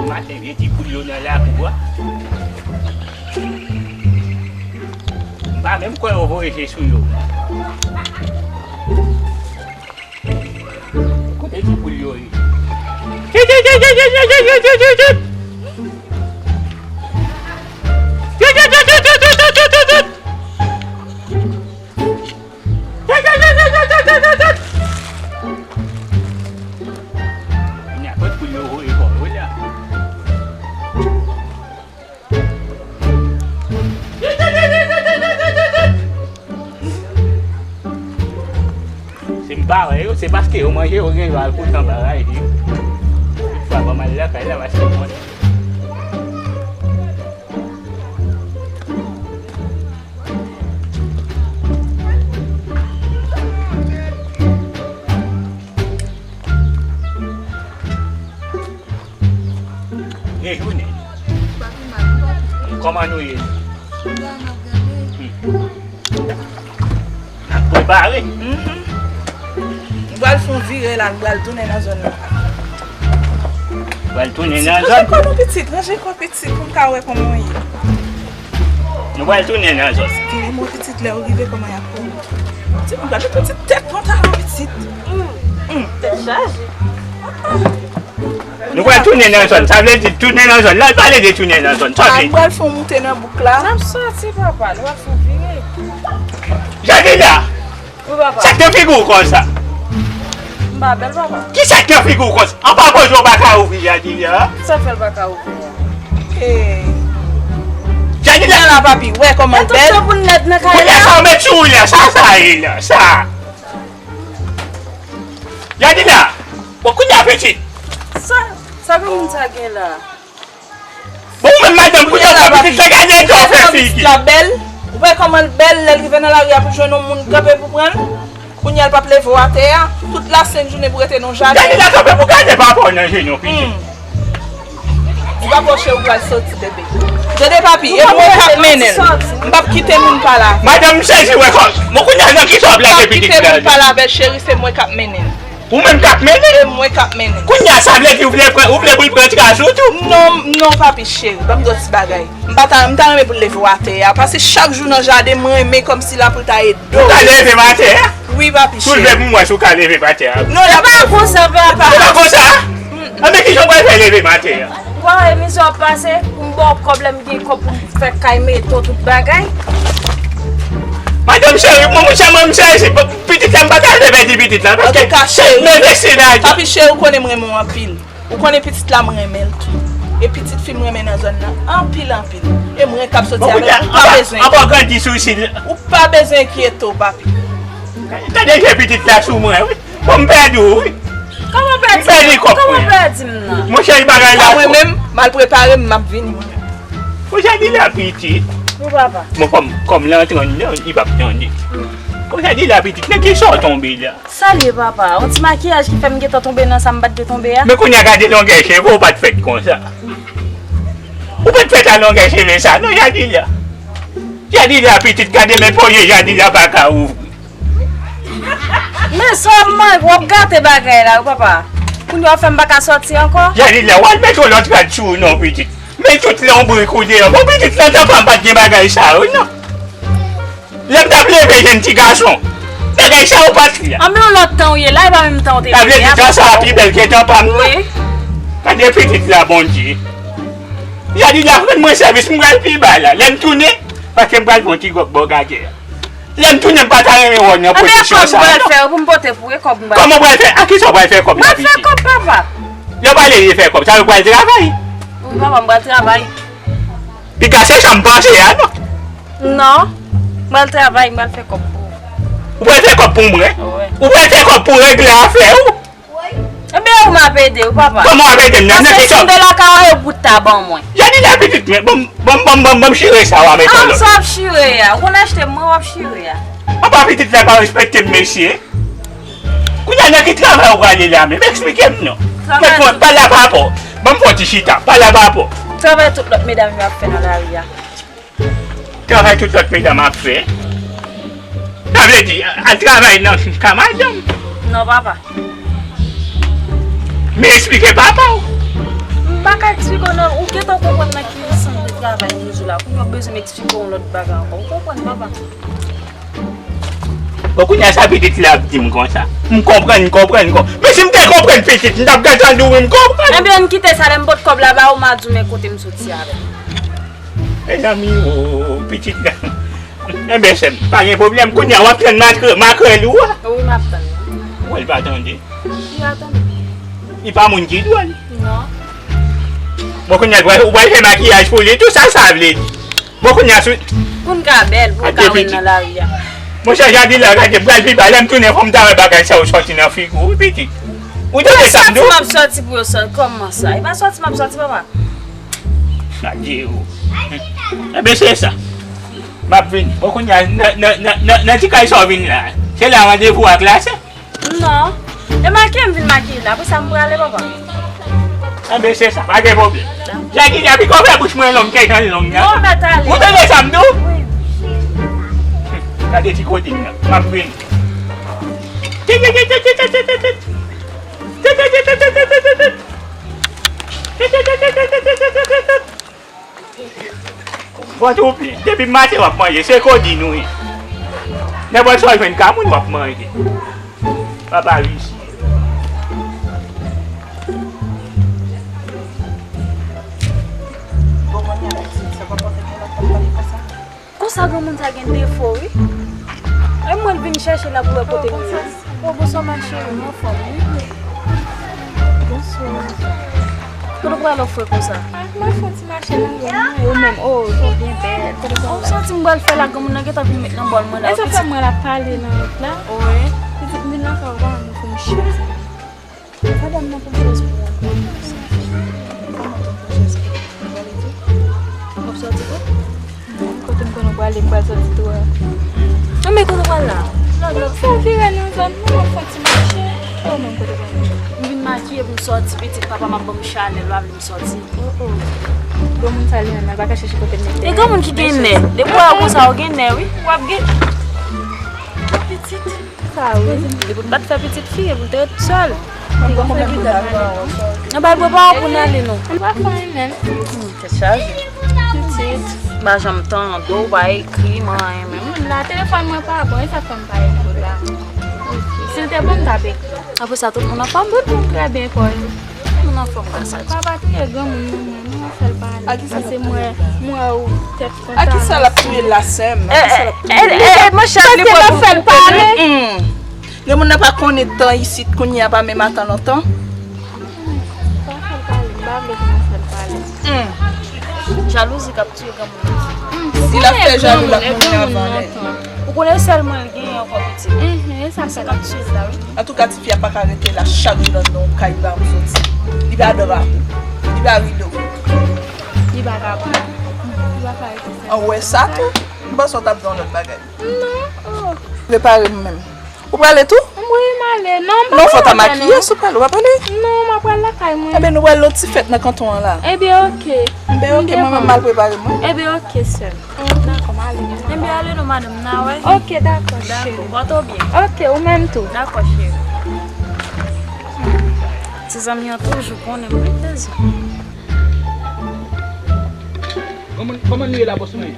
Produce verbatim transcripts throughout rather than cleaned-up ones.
Maten, vye ti poul yo nan lakou a. M pa menm kwè yo voye je sou yo. Kote ti poul yo ye? Nenpòt kote yo voye kò yo la. Si m pa wè yo, se paske yo manje, yo gen yo al kote anba raje. Fwa ban m al lakay la, paske m konnen. Rejounen. Kòman nou ye? Hmm. N ap prepare. Mhm. Nou pral fè yon vire la, nou pral tounen nan zòn nan. Pral tounen nan zòn. Ranje kò nou pitit, ranje kò pitit pou m ka wè kòman w ye. Nou pral tounen nan zòn. Vire mwen pitit lè w rive kòman y ap fè. Ti moun gade pitit tèt pantalon pitit. Hmm. Tèt chaje. Nou pral tounen nan zòn. Sa vle di tounen nan zòn. La, l pale de tounen nan zòn. Sa vle di. Pral fè yon moute nan bouk la. N ap soti, papa. Nou ap fè vire. Jadila! Wi, papa. Sa k nan figi w konsa? M pa bèl, papa. Ki sa k nan figi w konsa? An pa poze w pa ka ouvri, Jadila. Sa fè l pa ka ouvri a? Hey. Jadila! Gade la, papi. Wè kòman l bèl. Kounye a sa w met sou ou la, sa, sa ye la, sa. Jadila! Bon, kounye a pitit. Sa, sa granmoun sa gen la? Bon, ou menm madanm, kounye a pitit la, gade jan w fè figi. Pitit la bèl. Ou wè kòman l bèl, lè l rive nan lari a pou jwenn yon moun kanpe pou pran l? Kounye a l p ap leve w atè a. Tout la sent jounen pou rete nan jaden. Gade la kanpe pou gade papa w nan jenou, pitit. Hmm. Di papa w cheri w pral soti, bebe. Tande papi, e mwen k ap mennen l. M p ap kite moun pale avè l. Madanm, m sezi wè kò. Bon, kounye a nan ki sa w ap lage pitit la? M p ap kite moun pale avè l, cheri, se mwen k ap mennen l. Ou menm k ap mennen? E mwen k ap mennen. Kounye a, sa vle di ou vle pran, ou vle pou l pran tras ou tou? Non, non, papi cheri, ban m di w ti bagay. M pa ta, m ta renmen pou l leve w atè a, paske chak jou nan jaden, m renmen kòmsi la pou l ta ede w. Ou ka leve m atè a? Wi, papi cheri. Soulve pou m wè si w ka leve m atè a. Non, l ap pa konsa, papa. Ou pa konsa? Anben, kijan w pral fè leve m atè a? Ou pa wè mizè w ap pase? Pou m ba w kòb, lè m gen kòb pou m fè kay, meto, tout bagay. Madanm cheri, mwen, mwen, mwen, mwen, cheri, se pa, pitit la, m pa ta vle pèdi pitit la, paske antouka, cheri, men vesi la. Papi cheri, ou konnen m renmen w anpil. Ou konnen pitit la, m renmen l tou. E pitit fi m renmen nan zòn nan anpil, anpil. E mwen k ap soti avè l, ou pa bezwen. Anba w grandi sou si. Ou pa bezwen enkyete w, papi. Tande je pitit la sou mwen, wi. Bon, m pèdi w, wi. Kòman pèdi m? M pèdi kòb mwen. Kòman pèdi m nan? Monchè, bagay la. Mwen menm, m al prepare m, m ap vini, mwen menm. Monchè, di la pitit. Wi, papa. Bon, kòm, kòm l antre anndan, li p ap tande. Monchè, di la pitit, nan kisa w tonbe la? Sa l ye, papa? Yon ti makiyaj ki fè m gentan tonbe nan sa m pa t dwe tonbe a? Men kounye a, gade longè cheve w, ou pa t fèt konsa. Ou pa t fèt a longè cheve sa, non, Jadila. Jadila, pitit, gade men poze Jadila pa ka ouvri. Men sa w ap manje, w ap gate bagay la, wi, papa. Kounye a w fè m pa ka soti ankò. Jadila, w al mete yon lòt rad sou ou non, pitit. Men tout lonbrik ou deyò. Bon, pitit, nan tan pa m pa t gen bagay sa yo, non. Lè m t ap leve jèn ti gason, bagay sa yo pa t la. An, men yon lòt tan w ye la, e pa menm tan w te leve a. Sa vle di tan sa a pi bèl ke tan pa m nan. Wi. Gade pitit la, Bondye. Jadila, rann mwen sèvis, m pral pi ba la. Lè m tounen, paske m pral fè yon ti gwòg bò gagè a. Lè m tounen, m pa ta renmen wè w nan pozisyon sa a, non. Anben, kòb m pral fè, pou m pote pou, e kòb m pral fè. Kòman w pral fè? A kisa w pral fè kòb la, pitit? M ap fè kòb, papa. Lè w pale de fè kòb, sa vle di w pral travay. Wi, papa, m pral travay. Piga se sa m panse a, non? Non. M pral travay, m pral fè kòb pou ou. Ou pral fè kòb pou mwen? Wi. Ou pral fè kòb pou regle afè ou? Ebyen, ou m ap ede w, papa. Kòman w ap ede m nan? Nan ki sa? Paske si m te lakay ou, yo bout ta ban mwen. Jadila pitit mwen, ban m, ban m, ban m, ban m, ban m chire sa w a met an lòd. An, sa w ap chire a? Ou konn achte mwen, w ap chire a. Papa pitit la pa respekte m, mesye. Kounye a nan ki travay ou prale la menm? Eksplike m non. Travay. Mèt mwen, pale a papa w. Ban m fè yon ti chita. Pale a papa w. Travay tout lòt medam yo ap fè nan lari a. Travay tout lòt medam ap fè. Sa vle di, al travay nan ka madanm. Non, papa. Men eksplike papa w. M pa ka eksplike w non, ou gentan konprann nan ki sant de travay nou ye la. Kounye a w bezwen m eksplike w yon lòt bagay ankò. Ou konprann, papa? Bon, kounye a sa pitit la ap di m konsa. M konprann, m konprann, m konprann. Men si m te konprann pitit, m t ap gentan di w wi m konprann. Ebyen, ann kite sa, lè m pot kòb la ba ou, m a di w men kote m soti avè l. Mezanmi, o, pitit la. Enben, sè m, pa gen pwoblèm. Kounye a, w ap tann makre-, makrèl ou a? Wi, m ap tann. Ou wè l pa tande. Li pa tande. Li pa moun ki dwòl. Non. Bon, kounye a, ou pral, ou pral fè makiyaj pou li tou, sa sa vle di? Bon, kounye a, sou. Pou n ka bèl, pou n ka wè nan lari a. Monchè, Jadila, gade, pral pi ba, lè m tounen, fò m ta wè bagay sa yo sòti nan figi w, wi, pitit. Ou tande sa m di w? Sòti m ap sòti pou yo sòti, kòman sa? E pa sòti m ap sòti, papa. Adye o. Enben, se sa. M ap vini. Bon, kounye a, nan, nan, nan, nan, nan ti kay sa w vin la, se la randevou ak la, se? Non. E makiye m vin makiye la, apre sa m prale, papa. Enben, se sa, pa gen pwoblèm. Jackie, depi kò fè bouch mwen long, kè jan l long, non? Non, mèt ale. Ou tande sa m di w? Wi. Gade ti kote m nan. M ap vini. Bon, tou plen. Depi maten w ap manje, se kodin ou ye. Nenpòt sa w jwenn ka moun w ap manje. Papa visye. Konsa granmoun sa gen defo, wi. E mwen l vin chèche la pou wè kote m ye. O, bonswa, ma chérie, m anfòm, wi. Bonswa. Kote w prale w fre konsa? Ah, m ap fè yon ti mache nan ri an, wi, ou menm, o, ou byen bèl. Kote w prale? O, m santi m pral fè la, granmoun nan gentan vin met nan bòl mwen la. E sa fè mwen la pale nan wout la. Wi. Pitit m vin nan kay ou pa wè m fè m chèz. Madanm nan pran chèz pou ou ankò. Kòman pran chèz pou ou? Ou prale tou? W ap sòti tou? Non, kote m konnen w prale, m pral sòti tou a. Anben, kote w pral la? Lòt, lòt. Sa vire nan zòn nan, m ap fè ti mache. E ou menm, kote w prale? M vin makiye pou m sòti, pitit papa m ap ban m chalè, l pa vle m sòti. O, o. Bon, moun sa li menm, l pa ka chèche kote l mete. E granmoun ki gen nè. Depi w wè w konsa, w gen nè, wi. W ap gen. Pitit. Sa wi. Depi l pa t fè pitit fi, epi l te ret sèl. Mwen ba l prepare w pou n ale non. M pa fè anyen menm. Tèt chaje. Pitit. M pa janm tande w, pa ekri m anyen menm. M la, telefòn mwen pa bon, e sa fè m pa ekri w la. Si l te bon, m t ap ekri w. Apre sa, tout moun anfòm? Tout moun trè byen, kò yo. Moun anfòm konsa. Papa touye granmoun nan, mwen, mwen fè l pale. Paske mwen, mwen wè ou tèt kontan. A kisa l ap touye l la, sè m? A kisa l ap touye l? E, e, e, e, monchè, li pa fè l pale. Granmoun nan pa konnen tan isit, kounye a pa menm atan lontan. Pa fè l pale, m pa vle pou nou fè l pale. Jalouzi k ap Si l ap fè jalou, l ap mouri avan lè. Ou konnen sèl mwen l genyen ankò pitit. Mhm, e sa fè l ap swiv la, wi. Antouka, tifi a pa ka rete la chak jou nan non kay pa m soti. Li pa dra pou. Li pa rido. Li pa ka pran. Li pa ka rete sèl. An wè sa tou? M panse w t ap di yon lòt bagay. Non. Oh. Prepare m menm. Ou prale tou? Wi, m ale. Non, m pa prale. Non, fò w ta makiye si w prale, ou pa prale? Non, m ap pral lakay mwen. Ebyen, nou pral nan ti fèt nan kanton an la. Ebyen, oke. Ebyen, oke, mwen menm m al prepare mwen. Ebyen, oke, sè m. Dakò, m ale. Ebyen, ale non, madanm, n a wè. Oke, dakò, cheri. Dakò, pòte w byen. Oke, ou menm tou. Dakò, cheri. Ti zanmi an toujou konnen m ret dezòd. Kòman, kòman nou ye la, bòs mwen?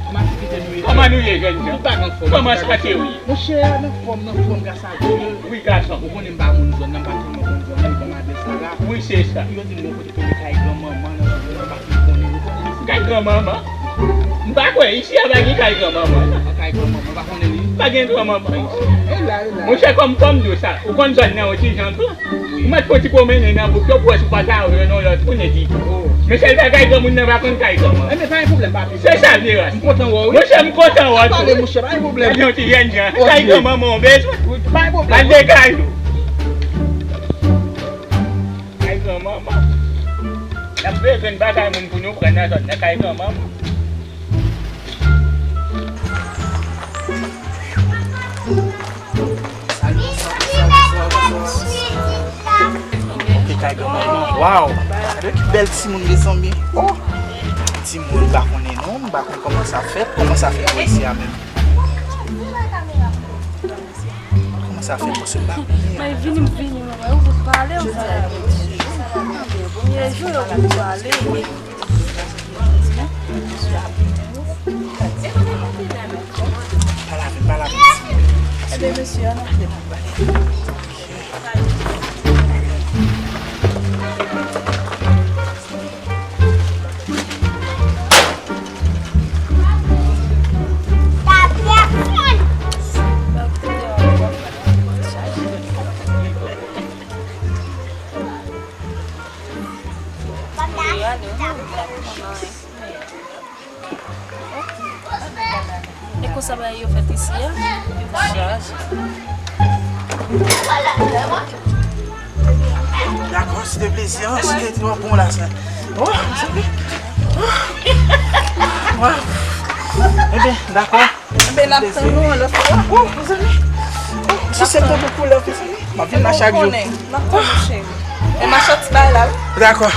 Kòman aktivite nou ye? Kòman nou ye, jènjan? Nou pa anfòm. Kòman sante w ye? Monchè, anfòm, anfòm, gras a Dye. Wi, gason. Ou konnen m pa moun zòn nan, m pa tèlman konn zòn nan, li ban m adrès la la. Wi, se sa. Yo di m yon kote ki rele kay granmanman nan zòn nan, m pa fin konnen, ou konnen? Kay granmanman? M pa kwè, isi a pa gen kay granmanman, non. Kay granmanman, m pa konnen li. Pa gen granmanman isi. E la, e la. Monchè, kòm, kòm di w sa, ou konn zòn nan, yon ti jan tou. Ou mèt fè yon ti pwomennen nan bouk yo pou wè si w pa ta wè nan lòt moun epi. Men sèl bagay granmoun nan pa konn kay granmanman. Enben, pa gen pwoblèm, papi. Se sa vle ras. M kontan wè w, wi. Monchè, m kontan wè w tou. Pale, monchè, pa gen pwòblèm. Gade yon ti jènjan. Kay granmanman w bezwen. Wi, pa gen pwoblèm. Al degaj ou. Kay granmanman. N ap bezwen bagay moun pou nou pran nan zòn nan, kay granmanman. Ok, kay granmanman. Waw! Gade ki bèl timoun, mezanmi. Oh! Timoun, m pa konnen non, m pa konn kòman sa fèt, kòman sa fèt bò isi a menm. Sa fè mwen sot ba. Mwen vini, m vini, mwen wè ou pale, m pale. Premye jou yo pou pale. Pa lave, pa lave. Ebe mesye, ann antre nan bal. E konsa bagay yo fèt isi a? Dakò, se te plezi, se te twò bon la sa. Oh, mezanmi. Oh. Wow. Ebyen, dakò. Ebyen, n ap tann nou yon lòt fwa. Oh, mezanmi. Oh, si se pou koulè, mezanmi. M ap vin la chak jou. N ap tann nou, cheri. E machan ti bagay la, wi. Dakò.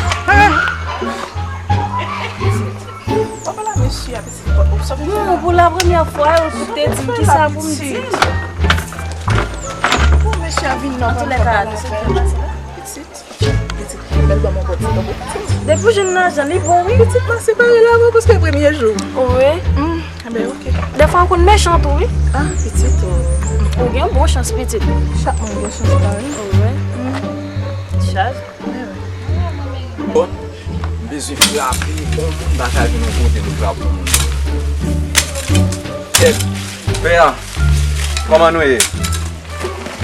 Papa la, mesye, apre se pou sa. Non, pou la premyè fwa, yo tout te di m ki sa pou m di. Pou mesye a vin nan. Antouka, nou se fè pase la. Pitit, pitit, bèl ban mwen poti, ban mwen poti. Depi w jwenn lajan, li bon, wi. Pitit, pase bare la, bon, paske premye jou. Wi. Hmm, enben, oke. Defwa, ou konn mechan tou, wi. Ah, pitit, oh. Ou gen bon chans, pitit. Chak moun gen chans pa yo. Wi. Hmm. Chaj. Bon, m bezwen frape yon moun, m pa ka jwenn yon kote pou frape yon moun. Tèt, pè a, kòman nou ye?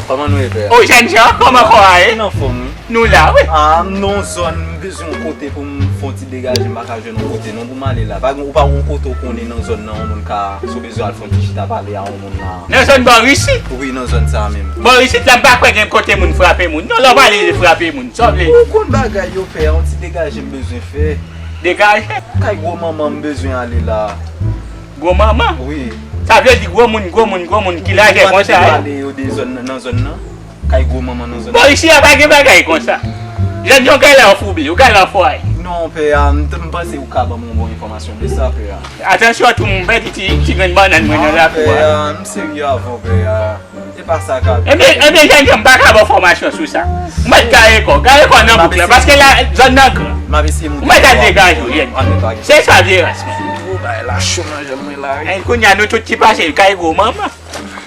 Kòman nou ye, pè a? O, jènjan, kòman kò a ye? Anfòm, wi. Nou la, wi. A, m nan yon zòn, m bezwen yon kote pou m fè yon ti degaje, m pa ka jwenn yon kote non pou m ale la. Pa gen, ou pa wè yon kote ou konnen nan zòn nan, yon moun ka, si w bezwen al fè yon ti chita pale a yon moun la. Nan zòn bò isit? Wi, nan zòn sa a menm. Bò isit la, m pa kwè gen kote moun frape moun. Non, lè w pale de frape moun, sa w vle? Ou konn bagay yo, pè a, yon ti degaje m bezwen fè. Degaje? Kay gwo manman m bezwen ale la. Gwo manman? Wi. Sa vle di gwo moun, gwo moun, gwo moun ki lajè konsa, wi. Ale yo de zòn nan, nan zòn nan. Kay gwo manman nan zòn. Bon, isi a pa gen bagay konsa. Jènjan, ou ka al anfouble, ou ka al anfwaye. Non, pè a, m t-, m panse ou ka ban m yon bon enfòmasyon de sa, pè a. Atansyon tou, m pèdi ti, ti grenn bannann mwen nan lakou a. Pè a, m serye avè w, pè a. E pa sa ka. Ebyen, ebyen, jènjan, m pa ka ba w enfòmasyon sou sa. Ou mèt kare kò w, kare kò w nan bouk la, paske la, zòn nan gran. M ap eseye monte. Ou mèt al degaje w, jènjan. Se sa vye ras mwen. Gwo bagay la cho nan janm mwen la, wi. Kounye a nou tout ki pase, kay gwo manman.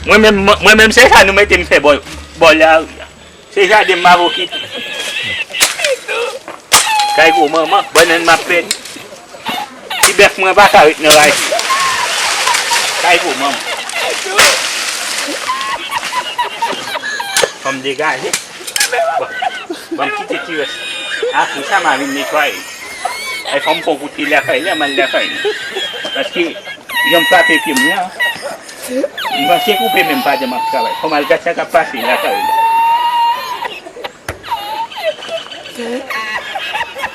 Mwen menm, mwen menm se sa nou mete m fè bò, bò lari a. Se jaden m ap okipe. Kay gwo manman, bannann m ap pèdi. Ti bèf mwen pa ka ret nan raje. Kay gwo manman. Fò m degaje. Bon, bon, m kite ti rès. Apre sa, m a vin netwaye. E fò m fè yon kout pye lakay la, m al lakay li. Paske, jan m frape pye m la, m panse koupe men m pa janm ap travay. Fò m al gad sa k ap pase lakay la.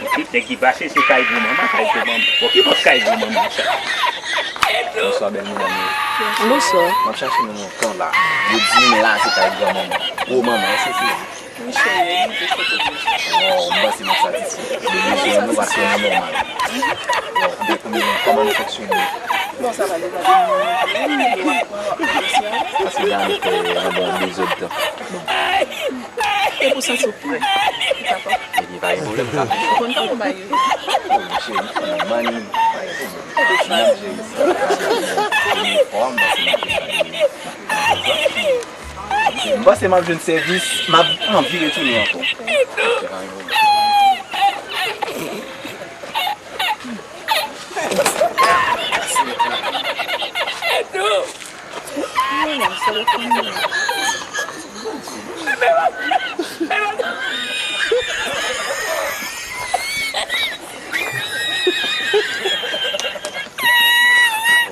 Epi, nèg ki pase, se kay gwo manman, kay gwo manman. Bon, ki bò kay gwo manman sa? Bonswa, bèl medam yo. Bonswa. M ap chache nou lontan la. Yo di m la, se kay gran manman. Gwo manman, èske se vre? Wi, cheri, wi, se sa tou vre. Wow, m panse m ap satisfè. Yo bezwen nou paske nou nòmal. Wow, ebyen, kòman, kòman nou fonksyone? Bon, sa va, yo va vin nan manje, yo ap pran, w ap pran plasyon. Paske dam fè yon bon dezòd tan. Bon. E pou santi w pran. Dakò? Ebyen, pa gen pwoblèm, sa. Ou konn kòman bagay yo ye? Oh, cheri, m konn mani. Pa gen pwoblèm. Manje sa. Inifòm, paske m ap fè sa. M panse m ap jwenn sèvis, m ap anvi retounen ankò.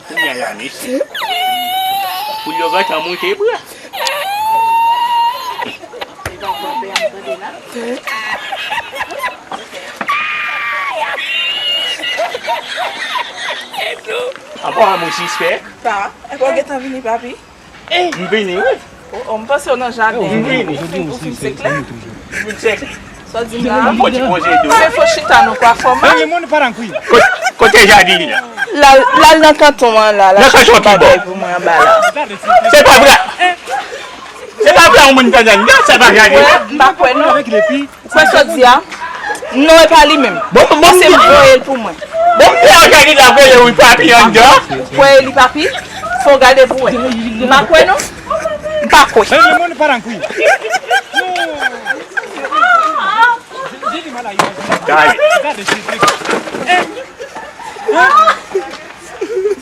Kounye a la, mesye. Poul yo gentan moute bwa. Apa w a mwen sispèk? Pa, èske w gentan vini, papi? M vini, wi. Oh, oh, m panse w nan jaden. M vini. Ou fin, ou fin sekle? M fin sekle. Sa w di m la? M fò ti poze do. Se fo chita nou pa fò mal. Ko-, kote jaden la? L al, l al nan kanton an la, l al chache yon bagay pou mwen anba la. Se pa vre. Se pa vre, Yon moun k anndan, sa pa Jadila. M pa kwè non. Ou kwè sa w di a? Non, e pa li menm. Bon, bon, pase m voye l pou mwen. Bon, m te an Jadila ap rele wi papi anndan. Ou kwè e li papi? Fò w gade pou wè. M pa kwè non. M pa kwè.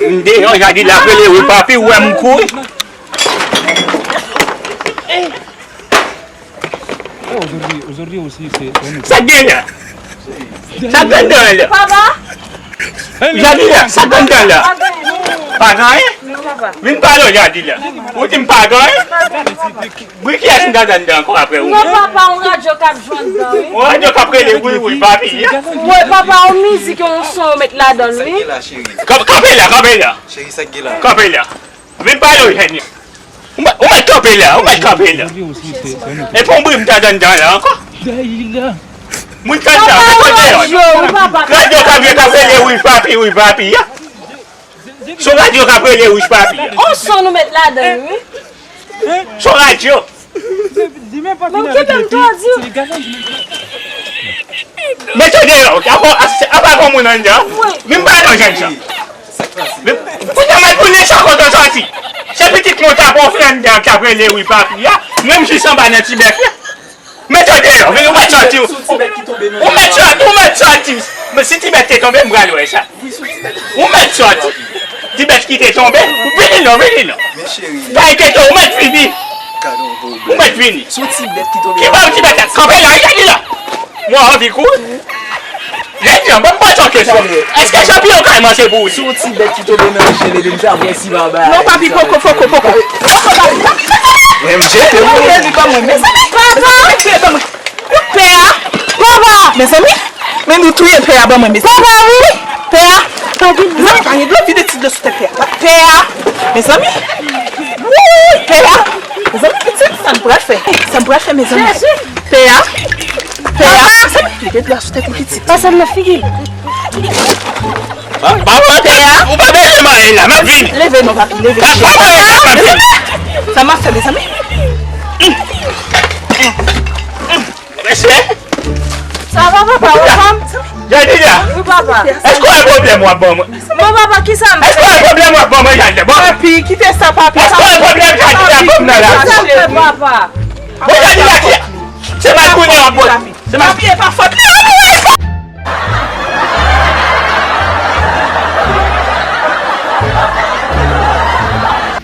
M deyò, Jadila ap rele wi papi, ou wè m kouri. Sa k gen la? Sa k gen la? Papa! Jadila, sa k gen la? Pa gen anyen? Non, papa. Vin pale w, Jadila. Ou di m pa gen anyen? Wi, kiyès m ta tann ankò apre ou? Non, papa, yon radyo k ap jwe anndan, wi. Yon radyo k ap rele wi, wi, papi. Wi, papa, yon mizik, yon son yo met ladan l, wi. Kanpe la, kanpe la. Kanpe la. Vin pale w, Jadila. Ou mèt kanpe la, ou mèt kanpe la. E pa yon bri m ta tann anndan la ankò. Moun tann sa, mete deyò. Radyo k ap jwe k ap rele wi papi, wi papi a. Se yon radyo k ap rele wi papi a. On son nou met ladan l, wi. Se yon radyo. Men m kenbe m tòdi. Mete deyò, apa gon moun anndan? Vin pale w, jènjan. Kounye a mwen konnen sa kote w sòti. Se pitit mwen ta pran fè anndan k ap rele wi papi a. Menm jis anba nan ti bèk la. Mete w deyò, vini, ou mèt sòti. Ou mèt sòti, ou mèt sòti. Men si ti bèt te tonbe, m pral wè sa. Ou mèt sòti. Ti bèt ki te tonbe, vini non, vini non. Kay te tonbe, ou mèt vini. Ou mèt vini. Ki pa yon ti bèt la? Kanpe la, Jadila. Mwen anvi kouri. Jènjan, ban m poze w kesyon. Èske chanpiyon kay manje pou ou? Si yon ti bèt ki tonbe nan je l, epi m sa vwè si baba. Non, papi, poko, poko, poko. Poko, papi. Men m jete ou. Mezanmi, papa. Pè a. Papa. Mezanmi, men nou touye pè a ban mwen, mezanmi. Papa, wi. Pè a. Mezanmi, pa gen dlo, vide ti dlo sou tèt pè a. Pè a. Mezanmi. Wi, pè a. Mezanmi, pitit, sa m pral fè? Sa m pral fè, mezanmi? Pè a. Pè a. Mezanmi, vide dlo sou tèt ou, pitit. Pase m nan figi. Ba mwen, pè a. Ou pa bezwen mare la, m ap vini. Leve non, papi, leve. Ba mwen, m ap vini. Sa m ap fè, mezanmi? Mesye. Sa va, papa? Ou anfòm? Jadila. Wi, papa. Èske w wè pwoblèm w ap ban mwen? Bon, papa, kisa m fè? Èske w wè pwoblèm w ap ban mwen, Jadila? Bon. Papi, kite sa, papi. Èske w wè pwoblèm Jadila ap ban m nan la? Kisa m fè, papa? Bon, Jadila, ki? Se mal konnen w ap bòt. Se mal. Papi, e pa fòt li.